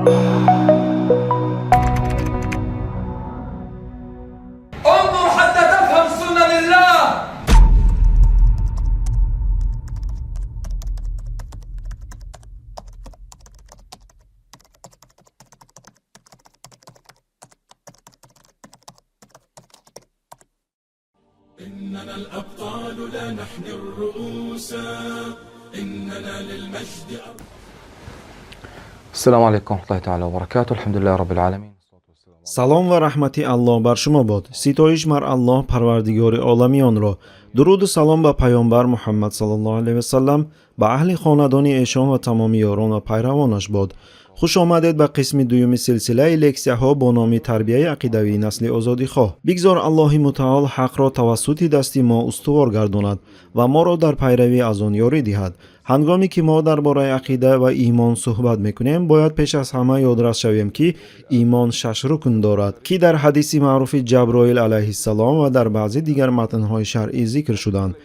انظر حتى تفهم سنن الله. إننا الأبطال لا نحني الرؤوس، إننا للمجد. السلام عليكم ورحمة الله تعالى وبركاته. الحمد لله رب العالمين. Салом ва раҳмати Аллоҳ бар шумо бод. Ситоиш мар Аллоҳ, парвардигори оламиёнро. Дуруду салом ба паёмбар Муҳаммад саллаллоҳу алайҳи васаллам, ба аҳли хонадони эшон ва тамоми ёрон ва пайравонаш бод. Хуш омадед ба қисми дуюми силсилаи лексияҳо бо номи тарбияи ақидавии насли озодихоҳ. Бигзор Аллоҳи мутаол ҳақро тавассути дасти мо устувор гардонад ва моро дар пайравӣ аз он ёрӣ диҳад. Ҳангоме ки мо дар бораи ақида ва имон суҳбат мекунем, бояд пеш аз ҳама ёдрас шавем, ки имон шаш рукн дорад, ки дар ҳадиси маъруфи Ҷаброил алайҳиссалом ва дар баъзе дигар матнҳои шаръӣ зикр шуданд: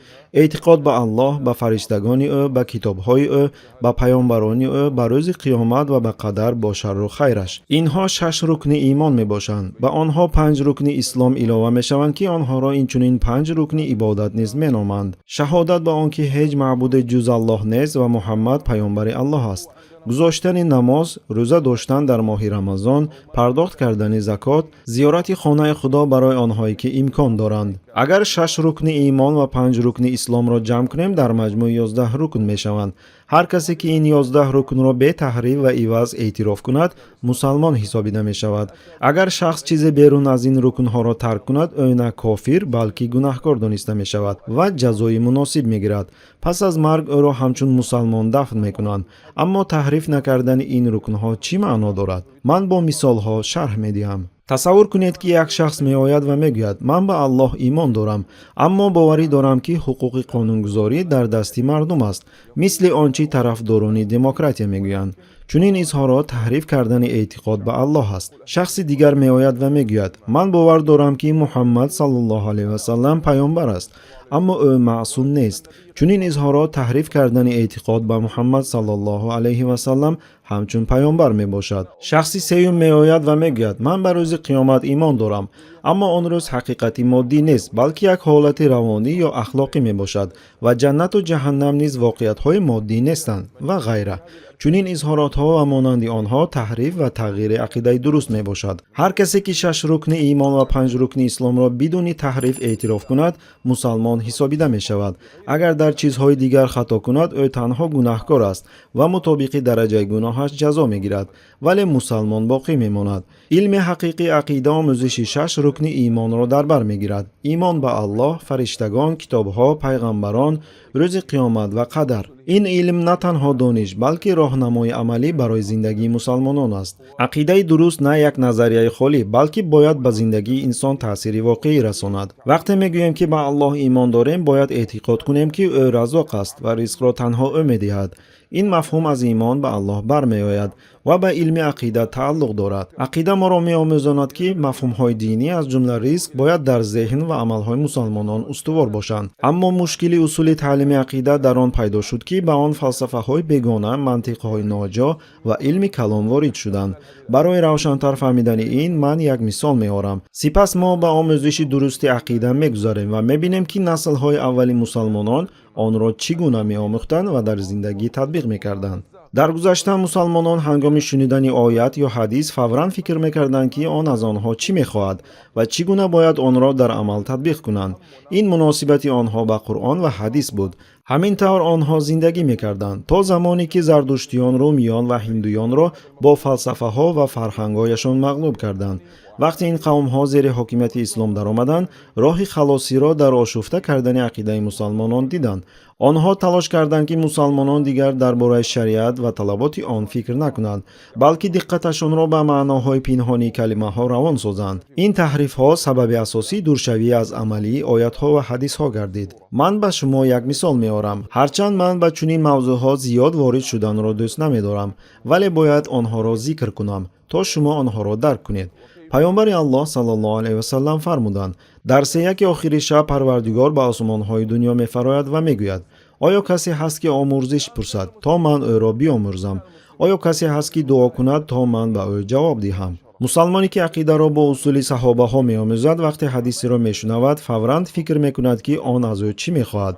эътиқод ба Аллоҳ, ба фариштагони ӯ, ба китобҳои ӯ, ба паёмбарони ӯ, ба рӯзи қиёмат ва ба қадар бо шарру хайраш. Инҳо шаш рукни имон мебошанд. Ба онҳо панҷ рукни ислом илова мешаванд, ки онҳоро инчунин панҷ рукни ибодат низ меноманд: шаҳодат ба он ки ҳеҷ маъбуде ҷуз Аллоҳ нест ва Муҳаммад паёмбари Аллоҳ аст, гузоштани намоз, рӯза доштан дар моҳи Рамазон, пардохт кардани закот, зиёрати хонаи Худо барои онҳое ки имкон доранд. Агар шаш рукни имон ва панҷ рукни исломро ҷамъ кунем, дар маҷмӯъ 11 рукн мешаванд. Ҳар касе ки ин 11 рукнро бетаҳриф ва иваз эътироф кунад, мусалмон ҳисобида мешавад. Агар шахс чизе берун аз ин рукнҳоро тарк кунад, ӯ на кофир, балки гунаҳкор дониста мешавад ва ҷазои муносиб мегирад. Пас аз марг ӯро ҳамчун мусалмон дафн мекунанд. Аммо таҳриф накардани ин рукнҳо чӣ маъно дорад? Ман бо мисолҳо шарҳ медиҳам. Тасаввур кунед, ки як шахс меояд ва мегӯяд: «Ман ба Аллоҳ имон дорам, аммо боварӣ дорам, ки ҳуқуқи қонунгузорӣ дар дасти мардум аст», мисли он чӣ тарафдорони демократия мегӯянд. Чунин изҳорот таҳриф кардани эътиқод ба Аллоҳ аст. Шахси дигар меояд ва мегӯяд: «Ман бовар дорам, ки Муҳаммад саллаллоҳу алайҳи васаллам паёмбар аст, аммо ӯ маъсум нест». Чунин изҳорот таҳриф кардани эътиқод ба Муҳаммад саллаллоҳу алайҳи васаллам ҳамчун паёмбар мебошад. Шахси сеюм меояд ва мегӯяд: «Ман ба рӯзи қиёмат имон дорам, аммо он рӯз ҳақиқати моддӣ нест, балки як ҳолати равонӣ ё ахлоқӣ мебошад ва ҷаннату ҷаҳаннам низ воқеиятҳои моддӣ нестанд» ва ғайра. Чунин изҳоротҳо ва монанди онҳо таҳриф ва тағйири ақидаи дуруст мебошад. Ҳар касе ки шаш рукни имон ва панҷ рукни исломро бидуни таҳриф эътироф кунад, мусалмон ҳисобида мешавад. Агар дар чизҳои дигар хато кунад, ӯ танҳо гунаҳкор аст ва мутобиқи дараҷаи гуноҳаш ҷазо мегирад, вале мусалмон боқӣ мемонад. Илми ҳақиқии ақида омӯзиши шаш рукни имонро дар бар мегирад: имон ба Аллоҳ, фариштагон, китобҳо, пайғамбарон, рӯзи қиёмат ва қадар. Ин илм на танҳо дониш, балки роҳнамои амалӣ барои зиндагии мусалмонон аст. Ақидаи дуруст на як назарияи холӣ, балки бояд ба зиндагии инсон таъсири воқеӣ расонад. Вақте мегӯем, ки ба Аллоҳ имон дорем, бояд эътиқод кунем, ки ӯ Раззоқ аст ва ризқро танҳо ӯ медиҳад. Ин мафҳум аз имон ба Аллоҳ бармеояд ва ба илми ақида тааллуқ дорад. Ақида моро меомӯзонад, ки мафҳумҳои динӣ, аз ҷумла ризқ, бояд дар зеҳн ва амалҳои мусалмонон устувор бошанд. Аммо мушкили усули таълими ақида дар он пайдо шуд, ки ба он фалсафаҳои бегона, мантиқҳои ноҷо ва илми калом ворид шуданд. Барои равшантар фаҳмидани ин ман як мисол меорам. Сипас мо ба омӯзиши дурусти ақида мегузарем ва мебинем, ки наслҳои аввали мусалмонон онро чӣ гуна меомӯхтанд ва дар зиндагӣ татбиқ мекарданд. Дар гузашта мусалмонон ҳангоми шунидани оят ё ҳадис фавран фикр мекарданд, ки он аз онҳо чӣ мехоҳад ва чӣ гуна бояд онро дар амал татбиқ кунанд. Ин муносибати онҳо ба Қуръон ва ҳадис буд. Ҳамин тавр онҳо зиндагӣ мекарданд то замоне ки зардуштиён румиён ва ҳиндуёнро бо фалсафаҳо ва фарҳангҳояшон мағлуб карданд. Вақте ин қавмҳо зери ҳокимияти ислом даромаданд, роҳи халосиро дар ошуфта кардани ақидаи мусалмонон диданд. Онҳо талош карданд, ки мусалмонон дигар дар бораи шариат ва талаботи он фикр накунанд, балки диққаташонро ба маъноҳои пинҳонии калимаҳо равон созанд. Ин таҳрифҳо сабаби асосии дуршавӣ аз амалии оятҳо ва ҳадисҳо гардид. Ман ба шумо як мисол меорам. Ҳарчанд ман ба чунин мавзӯъҳо зиёд ворид шуданро дӯст намедорам, вале бояд онҳоро зикр кунам, то шумо онҳоро дарк кунед. Паёмбари Аллоҳ саллаллоҳу алайҳи васаллам фармуданд: «Дар сеяки охири шаб Парвардигор ба осмонҳои дунё мефарояд ва мегӯяд: оё касе ҳаст, ки омӯрзиш пурсад, то ман ӯро биомӯрзам? Оё касе ҳаст, ки дуо кунад, то ман ба ӯ ҷавоб диҳам? Мусалмоне, ки ақидаро бо усули саҳобаҳо меомӯзад, вақте ҳадисеро мешунавад, фавран фикр мекунад, ки он аз ӯ чӣ мехоҳад.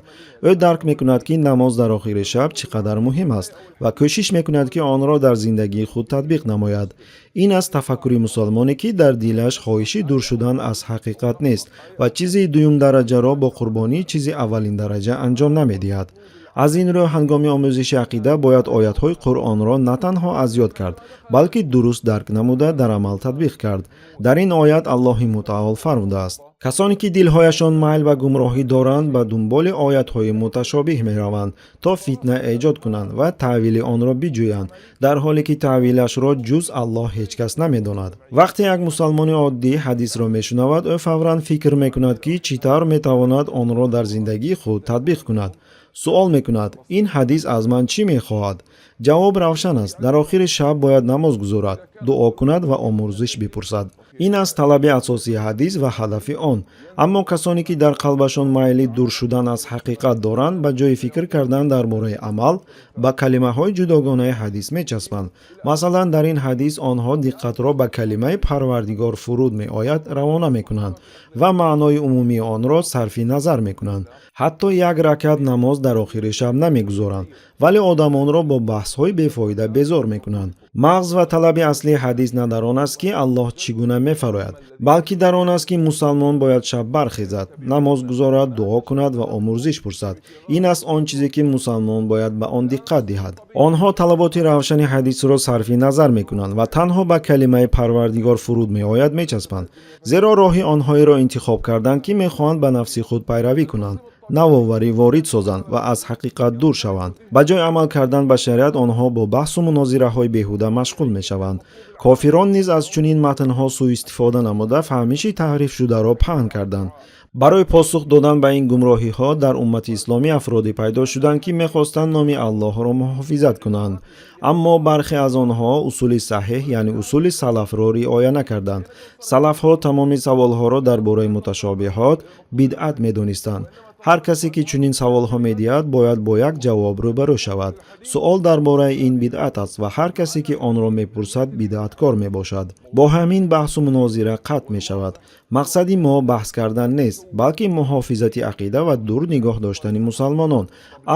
Ӯ дарк мекунад, ки намоз дар охири шаб чӣ қадар муҳим аст, ва кӯшиш мекунад, ки онро дар зиндагии худ татбиқ намояд. Ин аст тафаккури мусалмоне, ки дар дилаш хоҳиши дур шудан аз ҳақиқат нест ва чизи дуюмдараҷаро бо қурбонии чизи аввалиндараҷа анҷом намедиҳад. Аз ин рӯ, ҳангоми омӯзиши ақида бояд оятҳои Қуръонро на танҳо аз ёд кард, балки дуруст дарк намуда, дар амал татбиқ кард. Дар ин оят Аллоҳи Мутаол фармудааст: касоне ки дилҳояшон майл ба гумроҳӣ доранд, ба дунболи оятҳои муташобиҳ мераванд, то фитна эҷод кунанд ва таъвили онро биҷӯянд, дар ҳоле ки таъвилашро ҷуз Аллоҳ ҳеҷ кас намедонад. Вақте як мусалмони оддӣ ҳадисро мешунавад, ӯ фавран фикр мекунад, ки чӣ тавр метавонад онро дар зиндагии худ татбиқ кунад. Суол мекунад: ин ҳадис аз ман чӣ мехоҳад? Ҷавоб равшан аст: дар охири шаб бояд намоз гузорад, дуо кунад ва омӯрзиш бипурсад. Ин аст талаби асосии ҳадис ва ҳадафи он. Аммо касоне, ки дар қалбашон майли дур шудан аз ҳақиқат доранд, ба ҷои фикр кардан дар бораи амал, ба калимаҳои ҷудогонаи ҳадис мечаспанд. Масалан, дар ин ҳадис онҳо диққатро ба калимаи «Парвардигор фуруд меояд» равона мекунанд ва маънои умумии онро сарфи назар мекунанд. Ҳатто як ракат намоз дар охири шаб намегузоранд, вале одамонро бо баҳсҳои бефоида безор мекунанд. Мағз ва талаби аслии ҳадис на дар он аст, ки Аллоҳ чӣ гуна мефарояд, балки дар он аст, ки мусалмон бояд шаб бархезад, намоз гузорад, дуо кунад ва омӯрзиш пурсад. Ин аст он чизе, ки мусалмон бояд ба он диққат диҳад. Онҳо талаботи равшани ҳадисро сарфи назар мекунанд ва танҳо ба калимаи «Парвардигор фуруд меояд» мечаспанд, зеро роҳи онҳоеро интихоб карданд, ки мехоҳанд ба нафси худ пайравӣ кунанд, навоварӣ ворид созанд ва аз ҳақиқат дур шаванд. Ба ҷои амал кардан ба шариат, онҳо бо баҳсу мунозираҳои беҳуда машғул мешаванд. Кофирон низ аз чунин матнҳо сӯистифода намуда, фаҳмиши таҳрифшударо паҳн карданд. Барои посух додан ба ин гумроҳиҳо дар уммати исломӣ афроде пайдо шуданд, ки мехостанд номи Аллоҳро муҳофизат кунанд. Аммо бархе аз онҳо усули саҳеҳ, яъне усули салафро риоя накарданд. Салафҳо тамоми саволҳоро дар бораи муташобиҳот бидъат медонистанд. Ҳар касе, ки чунин саволҳо медиҳад, бояд бо як ҷавоб рӯбарӯ шавад: суол дар бораи ин бидъат аст ва ҳар касе, ки онро мепурсад, бидъаткор мебошад. Бо ҳамин баҳсу мунозира қатъ мешавад. Мақсади мо баҳс кардан нест, балки муҳофизати ақида ва дур нигоҳ доштани мусалмонон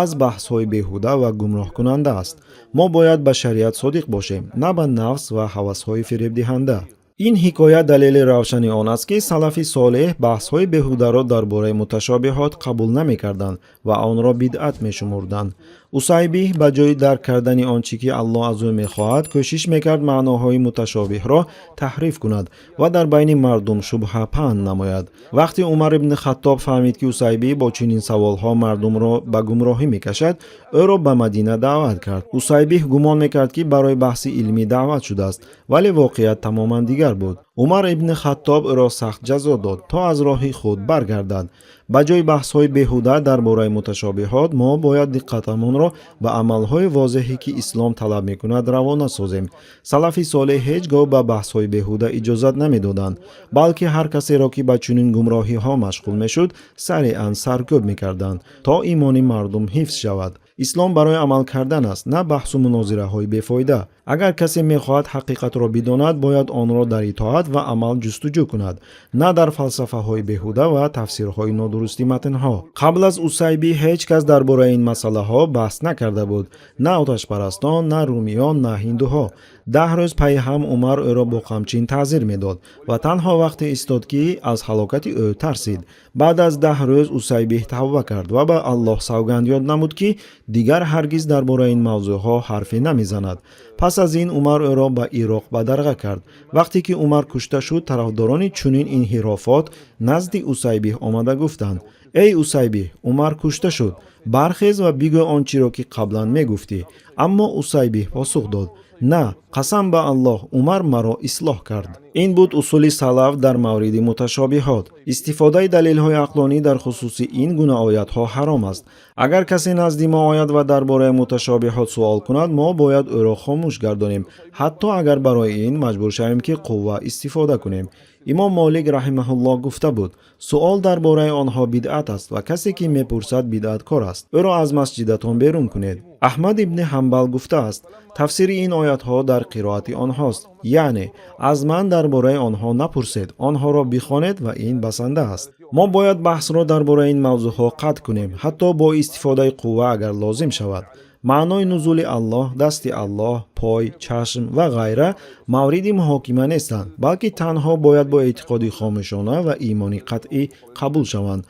аз баҳсҳои беҳуда ва гумроҳкунанда аст. Мо бояд ба шариат содиқ бошем, на ба нафс ва ҳавасҳои фиребдиҳанда. Ин ҳикоя далели равшани он аст, ки салафи солеҳ баҳсҳои беҳударо дар бораи муташобиҳот қабул намекарданд ва онро бидъат мешумурданд. Усайбиҳ ба ҷои дарк кардани он чӣ ки Аллоҳ аз ӯ мехоҳад, кӯшиш мекард маъноҳои муташобиҳро таҳриф кунад ва дар байни мардум шубҳа паҳн намояд. Вақте Умар ибни Хаттоб фаҳмид, ки Усайбиҳ бо чунин саволҳо мардумро ба гумроҳӣ мекашад, ӯро ба Мадина даъват кард. Усайбиҳ гумон мекард, ки барои баҳси илмӣ даъват шудааст, вале воқеият тамоман дигар буд. Умар ибни Хаттоб ӯро сахт ҷазо дод, то аз роҳи худ баргардад. Ба ҷои баҳсҳои беҳуда дар бораи муташобиҳот, мо бояд диққатамонро ба амалҳои возеҳе, ки ислом талаб мекунад, равона созем. Салафи солеҳ ҳеҷ гоҳ ба баҳсҳои беҳуда иҷозат намедоданд, балки ҳар касеро, ки ба чунин гумроҳиҳо машғул мешуд, сариъан саркӯб мекарданд, то имони мардум ҳифз шавад. Ислом барои амал кардан аст, на баҳсу мунозираҳои бефоида. Агар касе мехоҳад ҳақиқатро бидонад, бояд онро дар итоат ва амал ҷустуҷӯ кунад, на дар фалсафаҳои беҳуда ва тафсирҳои нодурусти матнҳо. Қабл аз Усайбӣ ҳеҷ кас дар бораи ин масъалаҳо баҳс накарда буд: на оташпарастон, на румиён, на ҳиндуҳо. 10 рӯз пайи ҳам Умар ӯро бо қамчин таъзир медод ва танҳо вақте истод, ки аз ҳалокати ӯ тарсид. Баъд аз 10 рӯз Усайбиҳ тавба кард ва ба Аллоҳ савганд ёд намуд, ки дигар ҳаргиз дар бораи ин мавзӯъҳо ҳарфе намезанад. Пас аз ин Умар ӯро ба Ироқ бадарға кард. Вақте ки Умар кушта шуд, тарафдорони чунин инҳирофот назди Усайбиҳ омада гуфтанд: «Эй Усайбиҳ, Умар кушта шуд, бархез ва бигӯ он чиро, ки қаблан мегуфтӣ». Аммо Усайбиҳ посух дод: «На, қасам ба Аллоҳ, Умар маро ислоҳ кард». Ин буд усули салаф дар мавриди муташобиҳот. Истифодаи далелҳои ақлонӣ дар хусуси ин гуна оятҳо ҳаром аст. Агар касе назди мо ояд ва дар бораи муташобиҳот суол кунад, мо бояд ӯро хомӯш гардонем, ҳатто агар барои ин маҷбур шавем, ки қувва истифода кунем. Имом Молик раҳимаҳуллоҳ гуфта буд: суол дар бораи онҳо бидъат аст ва касе ки мепурсад, бидъаткор аст, ӯро аз масҷидатон берун кунед. Аҳмад ибни Ҳамбал гуфтааст: тафсири ин оятҳо дар қироати онҳост, яъне аз ман дар бораи онҳо напурсед, онҳоро бихонед ва ин басанда аст. Мо бояд баҳсро дар бораи ин мавзӯъҳо қатъ кунем, ҳатто бо истифодаи қувва, агар лозим шавад. Маънои нузули Аллоҳ, дасти Аллоҳ, пой, чашм ва ғайра мавриди муҳокима нестанд, балки танҳо бояд бо эътиқоди хомӯшона ва имони қатъӣ қабул шаванд.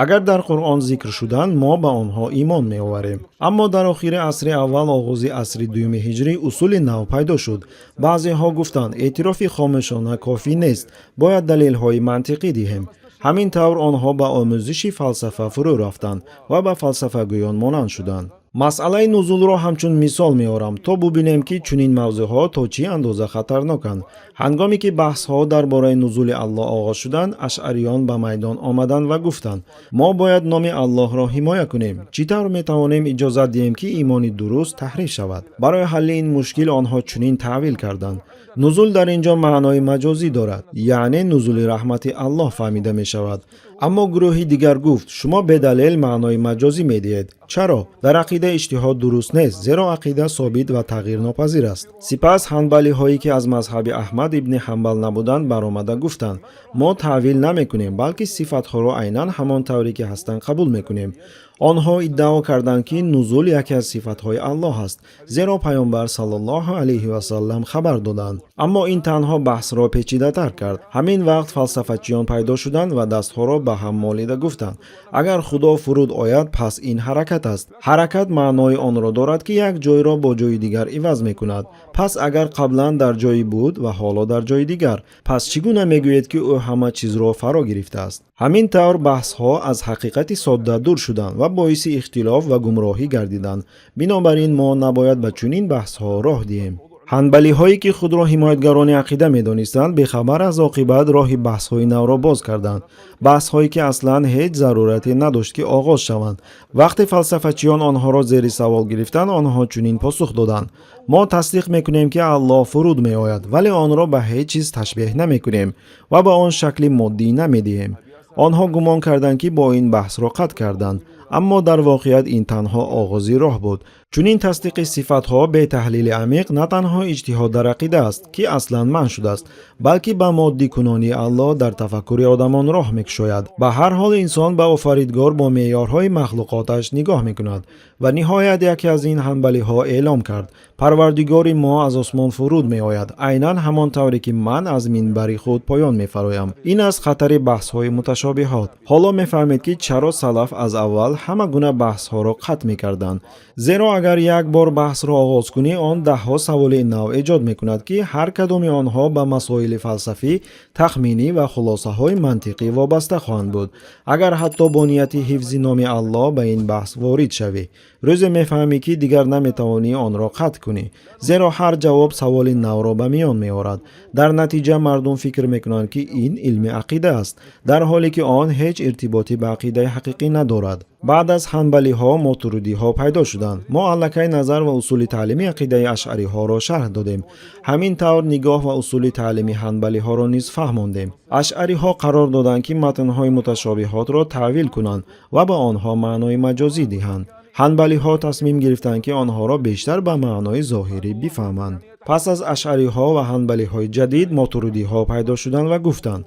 Агар дар Қуръон зикр шуданд, мо ба онҳо имон меоварем. Аммо дар охири асри аввал, оғози асри дуюми ҳиҷрӣ усули нав пайдо шуд. Баъзеҳо гуфтанд, эътирофи хомӯшона кофӣ нест, бояд далелҳои мантиқӣ диҳем. Ҳамин тавр онҳо ба омӯзиши фалсафа фурӯ рафтанд ва ба фалсафагӯён монанд шуданд. Масъалаи нузулро ҳамчун мисол меорам, то бубинем, ки чунин мавзӯъҳо то чӣ андоза хатарноканд. Ҳангоме ки баҳсҳо дар бораи нузули Аллоҳ оғоз шуданд, ашъариён ба майдон омаданд ва гуфтанд: мо бояд номи Аллоҳро ҳимоя кунем. Чӣ тавр метавонем иҷозат диҳем, ки имони дуруст таҳриф шавад? Барои ҳалли ин мушкил онҳо чунин таъвил карданд: нузул дар ин ҷо маънои маҷозӣ дорад, яъне нузули раҳмати Аллоҳ фаҳмида мешавад. Аммо гурӯҳи дигар гуфт: шумо бедалел маънои маҷозӣ медиҳед. Чаро дар ақида иҷтиҳод дуруст нест? Зеро ақида собит ва тағйирнопазир аст. Сипас ҳанбалиҳое, ки аз мазҳаби Аҳмад ибни Ҳамбал набуданд, баромада гуфтанд: мо таъвил намекунем, балки сифатҳоро айнан ҳамон тавре ки ҳастанд қабул мекунем. Онҳо иддао карданд, ки нузул яке аз сифатҳои Аллоҳ аст, зеро Паёмбар саллаллоҳу алайҳи васаллам хабар доданд. Аммо ин танҳо баҳсро печидатар кард. Ҳамин вақт фалсафачиён пайдо шуданд ва дастҳоро ба ҳам молида гуфтанд: агар Худо фуруд ояд, пас ин ҳаракат аст. Ҳаракат маънои онро дорад, ки як ҷойро бо ҷои дигар иваз мекунад. Пас агар қаблан дар ҷое буд ва ҳоло дар ҷои дигар, пас чӣ гуна мегӯед, ки ӯ ҳама чизро фаро гирифтааст? Ҳамин тавр баҳсҳо аз ҳақиқати содда дур шуданд ва боиси ихтилоф ва гумроҳӣ гардиданд. Бинобар ин мо набояд ба чунин баҳсҳо роҳ диҳем. Ҳанбалиҳое, ки худро ҳимоятгарони ақида медонистанд, бехабар аз оқибат роҳи баҳсҳои навро боз карданд, баҳсҳое, ки аслан ҳеҷ зарурате надошт, ки оғоз шаванд. Вақте фалсафачиён онҳоро зери савол гирифтанд, онҳо чунин посух доданд: мо тасдиқ мекунем, ки Аллоҳ фуруд меояд, вале онро ба ҳеҷ чиз ташбеҳ намекунем ва ба он шакли моддӣ намедиҳем. Онҳо гумон карданд, ки бо ин баҳсро қатъ карданд, аммо дар воқеият ин танҳо оғози роҳ буд. Чунин тасдиқи сифатҳо бе таҳлили амиқ на танҳо иҷтиҳод дар ақида аст, ки аслан манъ шудааст, балки ба моддикунонии Аллоҳ дар тафаккури одамон роҳ мекушояд. Ба ҳар ҳол инсон ба офаридгор бо меъёрҳои махлуқоташ нигоҳ мекунад. Ва ниҳоят яке аз ин ҳанбалиҳо эълом кард: Парвардигори мо аз осмон фуруд меояд, айнан ҳамон тавре ки ман аз минбари худ поён мефароям. Ин аст хатари баҳсҳои муташобиҳот. Ҳоло мефаҳмед, ки чаро салаф аз аввал ҳама гуна баҳсҳоро қатъ мекарданд. Зеро агар як бор баҳсро оғоз кунӣ, он даҳҳо саволи нав эҷод мекунад, ки ҳар кадоми онҳо ба масоили фалсафӣ, тахминӣ ва хулосаҳои мантиқӣ вобаста хоҳанд буд. Агар ҳатто бо нияти ҳифзи номи Аллоҳ ба ин баҳс ворид шавӣ, рӯзе мефаҳмӣ, ки дигар наметавонӣ онро қатъ кунӣ, зеро ҳар ҷавоб саволи навро ба миён меорад. Дар натиҷа мардум фикр мекунанд, ки ин илми ақида аст, дар ҳоле ки он ҳеҷ иртиботе ба ақидаи ҳақиқӣ надорад. Баъд аз ҳанбалиҳо мотурудиҳо пайдо шуданд. Мо аллакай назар ва усули таълими ақидаи ашъариҳоро шарҳ додем. Ҳамин тавр нигоҳ ва усули таълими ҳанбалиҳоро низ фаҳмондем. Ашъариҳо қарор доданд, ки матнҳои муташобиҳотро таъвил кунанд ва ба онҳо маънои маҷозӣ диҳанд. Ҳанбалиҳо тасмим гирифтанд, ки онҳоро бештар ба маънои зоҳирӣ бифаҳманд. Пас аз ашъариҳо ва ҳанбалиҳои ҷадид мотурудиҳо пайдо шуданд ва гуфтанд: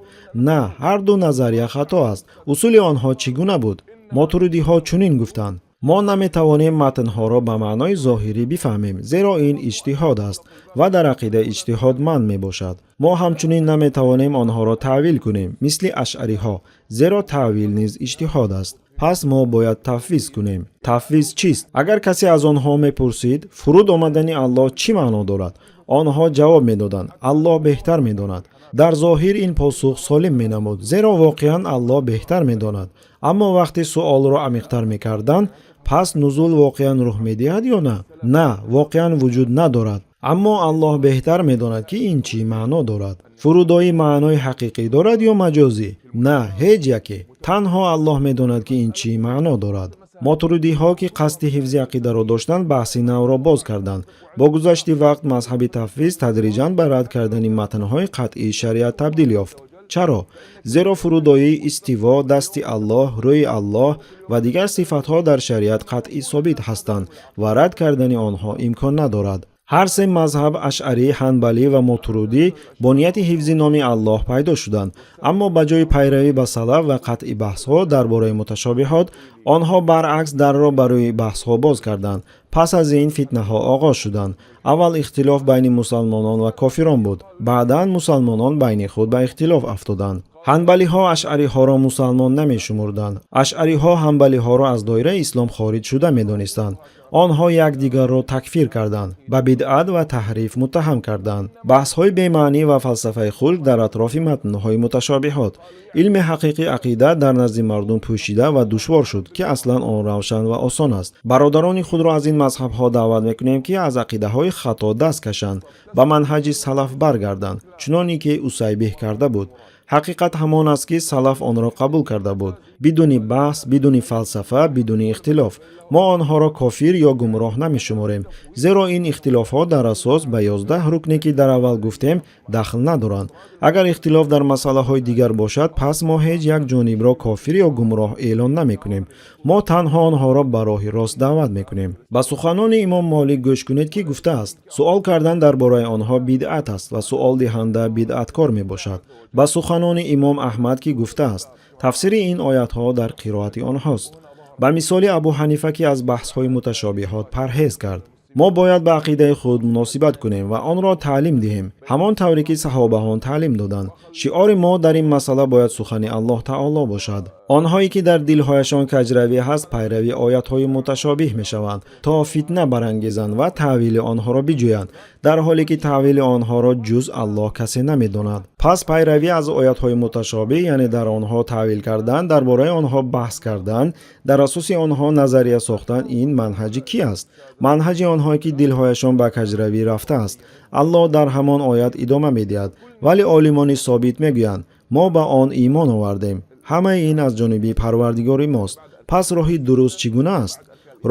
на, ҳар ду назария хато аст. Усули онҳо чӣ гуна буд? Мотурудиҳо чунин гуфтанд: мо наметавонем матнҳоро ба маънои зоҳирӣ бифаҳмем, зеро ин иҷтиҳод аст ва дар ақида иҷтиҳод манъ мебошад. Мо ҳамчунин наметавонем онҳоро таъвил кунем, мисли ашъариҳо, зеро таъвил низ иҷтиҳод аст. Пас мо бояд тафвиз кунем. Тафвиз чист? Агар касе аз онҳо мепурсид, фуруд омадани Аллоҳ чӣ маъно дорад, онҳо ҷавоб медоданд: Аллоҳ беҳтар медонад. Дар зоҳир ин посух солим менамуд, зеро воқеан Аллоҳ беҳтар медонад. Аммо вақте суолро амиқтар мекарданд, пас нузул воқеан рух медиҳад ё на? На, воқеан вуҷуд надорад. Аммо Аллоҳ беҳтар медонад, ки ин чӣ маъно дорад. Фурудоӣ маънои ҳақиқӣ дорад ё маҷозӣ? На, ҳеҷ яке. Танҳо Аллоҳ медонад, ки ин чӣ маъно дорад. Мотурудиҳо, ки қасди ҳифзи ақидаро доштанд, баҳси навро боз карданд. Бо гузашти вақт мазҳаби тафвиз тадриҷан ба рад кардани матнҳои қатъии шариат табдил ёфт. Чаро? Зеро фурудоӣ, истиво, дасти Аллоҳ, рӯи Аллоҳ ва дигар сифатҳо дар шариат қатъӣ собит ҳастанд ва рад кардани онҳо имкон надорад. Ҳар се мазҳаб, ашъарӣ, ҳанбалӣ ва мотурудӣ, бо нияти ҳифзи номи Аллоҳ пайдо шуданд, аммо ба ҷои пайравӣ ба салаф ва қатъи баҳсҳо дар бораи муташобиҳот, онҳо баръакс дарро ба рӯи баҳсҳо боз карданд. Пас аз ин фитнаҳо оғоз шуданд. Аввал ихтилоф байни мусалмонон ва кофирон буд, баъдан мусалмонон байни худ ба ихтилоф афтоданд. Ҳанбалиҳо ашъариҳоро мусалмон намешумурданд, ашъариҳо ҳанбалиҳоро аз доираи ислом хориҷ шуда медонистанд. Онҳо якдигарро такфир карданд, ба бидъат ва таҳриф муттаҳам карданд. Баҳсҳои бемаънӣ ва фалсафаи хушк дар атрофи матнҳои муташобиҳот. Илми ҳақиқии ақида дар назди мардум пӯшида ва душвор шуд, ки аслан он равшан ва осон аст. Бародарони худро аз ин мазҳабҳо даъват мекунем, ки аз ақидаҳои хато даст кашанд, ба манҳаҷи салаф баргарданд, чуноне ки Усайбиҳ карда буд. Ҳақиқат ҳамон аст, ки салаф онро қабул карда буд, бидуни баҳс, бидуни фалсафа, бидуни ихтилоф. Мо онҳоро кофир ё гумроҳ намешуморем, зеро ин ихтилофҳо дар асос ба 11 рукне, ки дар аввал гуфтем, дахл надоранд. Агар ихтилоф дар масъалаҳои дигар бошад, пас мо ҳеҷ як ҷонибро кофир ё гумроҳ эълон намекунем. Мо танҳо онҳоро ба роҳи рост даъват мекунем. Ба суханони имом Молик гӯш кунед, ки гуфтааст: «Суол кардан дар бораи онҳо бидъат аст ва суолдиҳанда бидъаткор мебошад». Ба суханони имом Аҳмад, ки гуфтааст: «Тафсири ин оятҳо дар қироати онҳост». Ба мисоли Абу Ҳанифа, ки аз баҳсҳои муташобиҳот парҳез кард. Мо бояд ба ақидаи худ муносибат кунем ва онро таълим диҳем, ҳамон тавре ки саҳобаҳон таълим доданд. Шиори мо дар ин масъала бояд сухани Аллоҳ таоло бошад. Онҳое ки дар дилҳояшон каҷравӣ ҳаст, пайрави оятҳои муташобиҳ мешаванд, то фитна барангезанд ва таъвили онҳоро биҷӯянд, дар ҳоле ки таъвили онҳоро ҷуз Аллоҳ касе намедонад. Пас пайравӣ аз оятҳои муташобиҳ, яъне дар онҳо таъвил кардан, дар бораи онҳо баҳс кардан, дар асоси онҳо назария сохтан, ин манҳаҷи кӣ аст? Манҳаҷи онҳое ки дилҳояшон ба каҷравӣ рафтааст. Аллоҳ дар ҳамон оят идома медиҳад: «Вале олимони собит мегӯянд: мо ба он имон овардем, ҳамаи ин аз ҷониби Парвардигори мост». Пас роҳи дуруст чӣ гуна аст?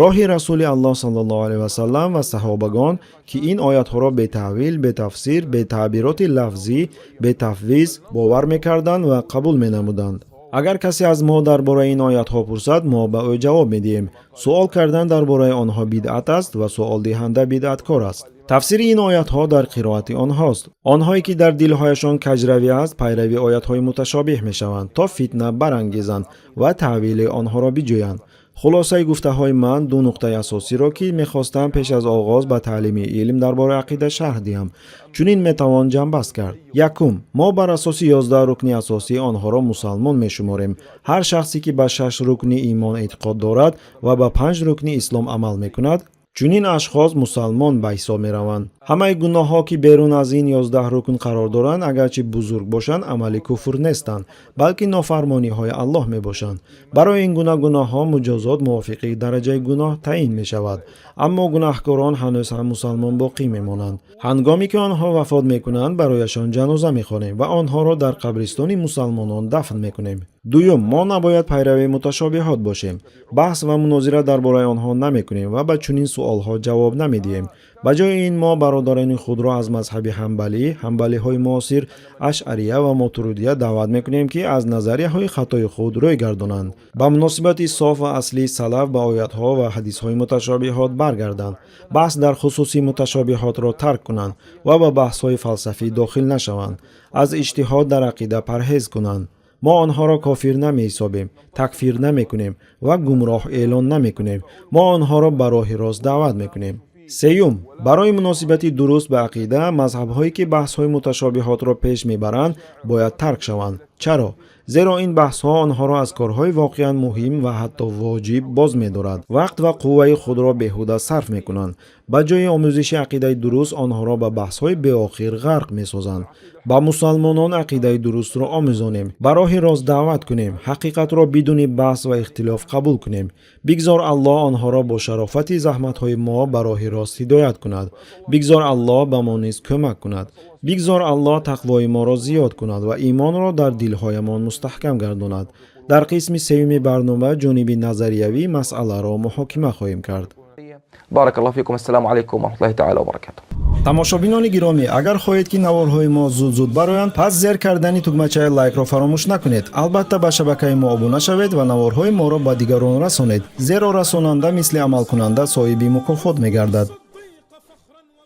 Роҳи Расули Аллоҳ саллаллоҳу алайҳи васаллам ва саҳобагон, ки ин оятҳоро бетаъвил, бетафсир, бетаъбироти лафзӣ, бетафвиз бовар мекарданд ва қабул менамуданд. Агар касе аз мо дар бораи ин оятҳо пурсад, мо ба ӯ ҷавоб медиҳем: суол кардан дар бораи онҳо бидъат аст ва суолдиҳанда бидъаткор аст. Тафсири ин оятҳо дар қироати онҳост. Онҳое ки дар дилҳояшон каҷравӣ аст, пайрави оятҳои муташобиҳ мешаванд, то фитна барангезанд ва таъвили онҳоро биҷӯянд. Хулосаи гуфтаҳои ман, ду нуқтаи асосиро, ки мехостам пеш аз оғоз ба таълими илм дар бораи ақида шарҳ диҳам, чунин метавон ҷамъбаст кард. Якум, мо бар асоси 11 рукни асосӣ онҳоро мусалмон мешуморем. Ҳар шахсе ки ба шаш рукни имон эътиқод дорад ва ба панҷ рукни ислом амал мекунад, чунин ашхос мусалмон ба ҳисоб мераванд. Ҳамаи гуноҳҳо, ки берун аз ин 11 рукн қарор доранд, агарчи бузург бошанд, амали куфр нестанд, балки нофармониҳои Аллоҳ мебошанд. Барои ин гуна гуноҳҳо муҷозот мувофиқи дараҷаи гуноҳ таъин мешавад, аммо гунаҳкорон ҳанӯз ҳам мусалмон боқӣ мемонанд. Ҳангоме ки онҳо вафот мекунанд, барояшон ҷаноза мехонем ва онҳоро дар қабристони мусалмонон дафн мекунем. Дуюм, мо набояд пайрави муташобиҳот бошем, баҳс ва мунозира дар бораи онҳо намекунем ва ба чунин суолҳо ҷавоб намедиҳем. Ба ҷои ин мо бародарони худро аз мазҳаби ҳанбалӣ, ҳанбалиҳои муосир, ашъария ва мотурудия даъват мекунем, ки аз назарияҳои хатои худ рӯй гардонанд, ба муносибати соф ва аслии салаф ба оятҳо ва ҳадисҳои муташобиҳот баргарданд, баҳс дар хусуси муташобиҳотро тарк кунанд ва ба баҳсҳои фалсафӣ дохил нашаванд, аз иҷтиҳод дар ақида парҳез кунанд. Мо онҳоро кофир намеҳисобем, такфир намекунем ва гумроҳ эълон намекунем. Мо онҳоро ба роҳи рост даъват мекунем. Сеюм, барои муносибати дуруст ба ақида, мазҳабҳое ки баҳсҳои муташобиҳотро пеш мебаранд, бояд тарк шаванд. Чаро? Зеро ин баҳсҳо онҳоро аз корҳои воқеан муҳим ва ҳатто воҷиб боз медорад. Вақт ва қувваи худро беҳуда сарф мекунанд. Ба ҷои омӯзиши ақидаи дуруст онҳоро ба баҳсҳои беохир ғарқ месозанд. Ба мусалмонон ақидаи дурустро омӯзонем, ба роҳи рост даъват кунем, ҳақиқатро бидуни баҳс ва ихтилоф қабул кунем. Бигзор Аллоҳ онҳоро бо шарофати заҳматҳои мо ба роҳи рост ҳидоят кунад. Бигзор Аллоҳ ба мо низ кӯмак кунад. Бигзор Аллоҳ тақвои моро зиёд кунад ва имонро дар дилҳоямон мустаҳкам гардонад. Дар қисми сеюми барнома ҷониби назариявии масъаларо муҳокима хоҳем кард. بارك الله فيكم، السلام عليكم ورحمة الله تعالى وبركاته. Тамошобинони гиромӣ, агар хоҳед, ки наворҳои мо зуд-зуд бароянд, пас зер кардани тугмачаи лайкро фаромӯш накунед. Албатта, ба шабакаи мо обуна шавед ва наворҳои моро ба дигарон расонед, зеро расонанда мисли амалкунанда соҳиби мукофот мегардад.